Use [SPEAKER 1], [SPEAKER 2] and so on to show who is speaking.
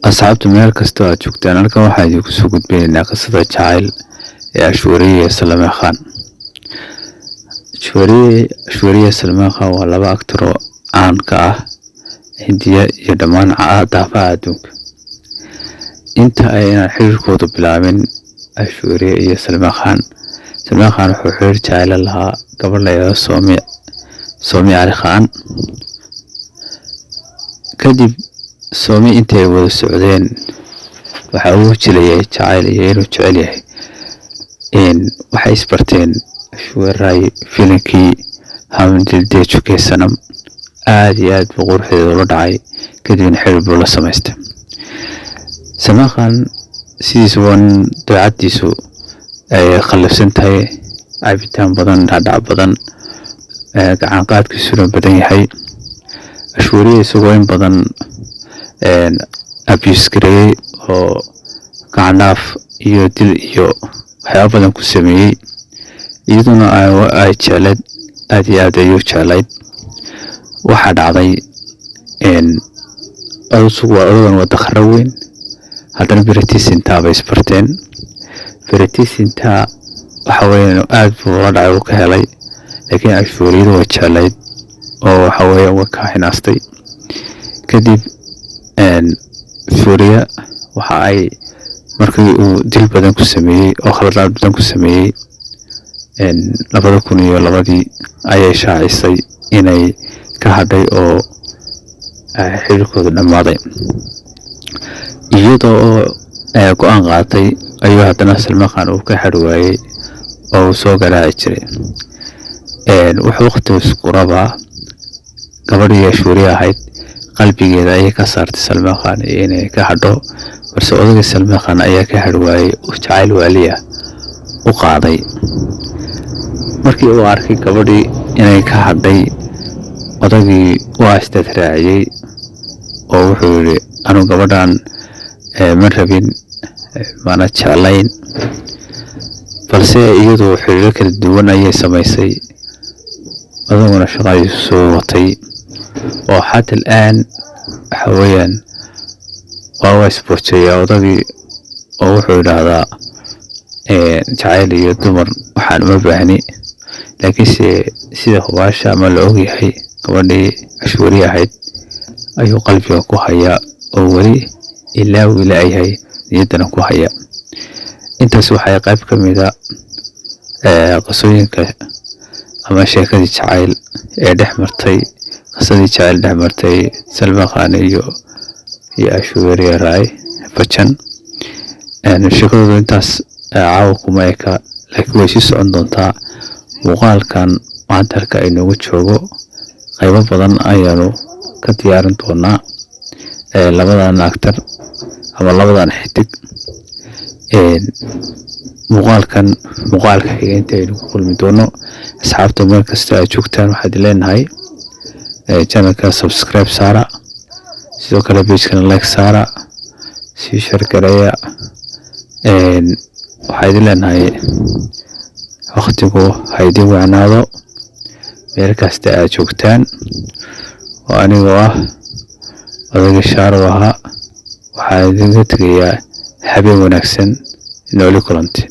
[SPEAKER 1] Asxaabta, meel kastoo aad joogtaan, halkan waxaan idinku soo gudbinaynaa qisada jacayl ee Aishwarya iyo Salman Khan. Aishwarya, Salman Khan waa laba actor oo caan ka ah Hindiya iyo dhammaan daafaha adduunka. Inta aynaan xiriirkoodu bilaabin Aishwarya iyo Salman Khan, Salman Khan wuxuu xiriir jacayl la lahaa gabadh la yidhaahdo Somi Ali Khan. Kadib Somi intay wada socdeen, waxa uu jilayay jacayl iyo inuu jecel yahay. Waxay isbarteen Aishwarya Rai filinkii Hum Dil De Chuke Sanam. Aad iyo aad buu quruxdeeda ula dhacay, kadibna xiriir buu la samaystay. Salman Khan sidiisa waa nin dabeecaddiisu ay qallafsan tahay, cabitaan badan, dhacdhac badan, gacan qaadkiisuna badan yahay. Aishwarya isagoo in badan abuse gareeyey oo gacan dhaaf iyo dil iyo waxyaabo badan ku sameeyey, iyaduna ay jecleyd, aad iyo aad ayuu jeclayd. Waxaa dhacday, waa odagan waa dakhro weyn. Haddana Preity Zinta bay isbarteen. Preity Zinta waxa weeyaan aad buu ula dhacay, uu ka helay, laakiin Aishwaryadu way jeclayd oo waxa weeyaan way ka xinaastay. Kadib Aishwarya waxa ay markii uu dil badan ku sameeyey oo khaladaad badan ku sameeyey, 2002-dii ayay shaacisay inay ka hadhay oo xiriirkooda dhammaaday. Iyadoo oo go'aan qaatay ayuu haddana Salman Khan uu ka hadhi waayey oo uu soo garaaci jiray. Wuxuu waqti isku rabaa gabadhii Aishwarya ahayd, qalbigeeda ayay ka saartay Salmaan Khan iyo inay ka hadho, balse odagii Salmaan Khan ayaa ka hadhi waayey oo jacayl waaliya u qaaday. Markii uu arkay gabadhii inay ka hadhay, odagii waa istaad raaciyey oo wuxuu yidhi, "Anu gabadhan ma rabin, mana jeclayn." Balse iyadu xiriiro kala duwan ayay samaysay, odaguna shaqadiisu soo watay oo xata al'aan waxa weeyaan waa isboojeeyaa odagii oo wuxuu yidhaahdaa, "Jacayl iyo dumar waxaan uma baahni." Laakiinse sida hubaasha ama la ogyahay, gabadhii Aishwarya ahayd ayuu qalbiga ku hayaa oo weli ilaa uu laayahay, niyaddana ku haya. Intaas waxay qayb ka mida qisooyinka ama sheekadii jacayl ee dhex martay, qisadii jacayl dhex martay Salmaan Khan iyo Aishwarya Rai Bachchan. Sheekadoodu intaas caawa kuma eka, laakiin way sii socon doontaa. Muuqaalkan maanta halka inoogu joogo. Qaybo badan ayaanu ka diyaarin doonaa labadan actor ama labadan xidig. Muuqaalkan muuqaalka xiga inta aynu ku kulmi doono, asxaabta meel kasta aad joogtaan, waxaad leenahay channelka subscribe saara, sidoo kale pagekana like saara, sii share gareeya. Waxaa idin leenahay waqtigu ha idin wacnaado meel kasta aad joogtaan. Oo anigoo ah odayga Shaaro ahaa, waxaa idinka tegayaa habeen wanaagsan, nooli kulanti.